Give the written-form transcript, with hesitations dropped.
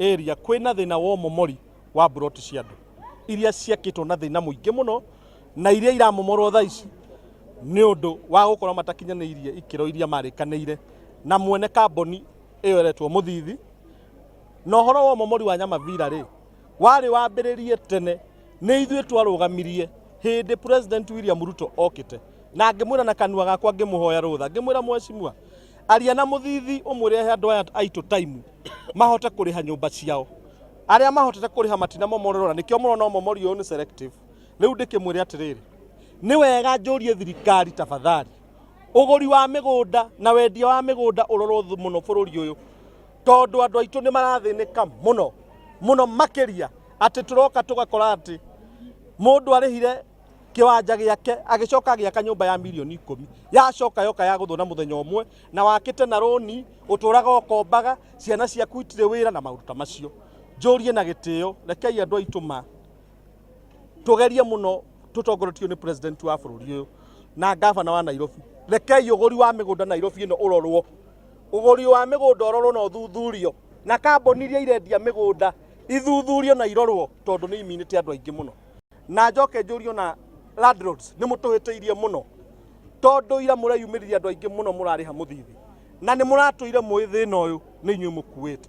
Area kwĩna thĩna wa ũmomori wa mburoti cia andũ iria ciakĩtwo na thĩna mũingĩ mũno na iria iramomorwo thaa ici nĩ ũndũ wa gũkorwo matakinyanĩirie ikĩro iria marĩkanĩire na mwene kamboni ĩyo ĩretwo Mũthithi. Na ũhoro wa ũmomori wa Nyamavira rĩ, warĩ wambĩrĩrie tene nĩ ithuĩ twarũgamirie hĩndĩ President William Ruto okĩte na ngĩmwĩra na kanua gakwa ngĩmũhoya rũtha ngĩmwĩra mheshimiwa aria na Mũthithi ũmwĩre ahe andũ aya aitũ time mahote kũrĩha nyũmba ciao arĩa mahotete kũrĩha matinamomorerwo na nĩkĩo mũrona ũmomori ũyũ nĩ selective. Rĩu ndĩkĩmwĩre atĩrĩrĩ, nĩ wega njũrie thirikari tafadhali, ũgũri wa mĩgũnda na wendia wa mĩgũnda ũrorwo mũno bũrũri ũyũ, tondũ andũ aitũ nĩ marathĩnĩka mũno mũno makĩria, atĩ tũroka tũgakora atĩ mũndũ arĩhire kĩwanja gĩake agĩcoka agĩaka nyũmba ya mirioni 10 yacoka yoka yagũthwo na mũthenya ũmwe, na wakĩte na rũni ũtũraga ũkombaga, ciana ciaku itirĩ wĩra na maũndũ ta macio. Njũrie na gĩtĩo, rekei andũ aitũ ma tũgerie mũno tũtongoretio nĩ president wa bũrũri ũyũ na gavana wa Nairobi, rekei ũgũri wa mĩgũnda Nairobi ĩno ũrorwo, ũgũri wa mĩgũnda ũrorwo na ũthuthurio, na kambuni iria irendia mĩgũnda ithuthurio na irorwo, tondũ nĩ iminĩte andũ aingĩ mũno. Na njoke njũrio na landlords, nĩ mũtũhĩtĩirie mũno, tondũ ira mũreyumĩririe andũ aingĩ mũno mũrarĩha mũthithi, na nĩ mũratũire mũĩ thĩna ũyũ nĩ inyuĩ mũkuĩte.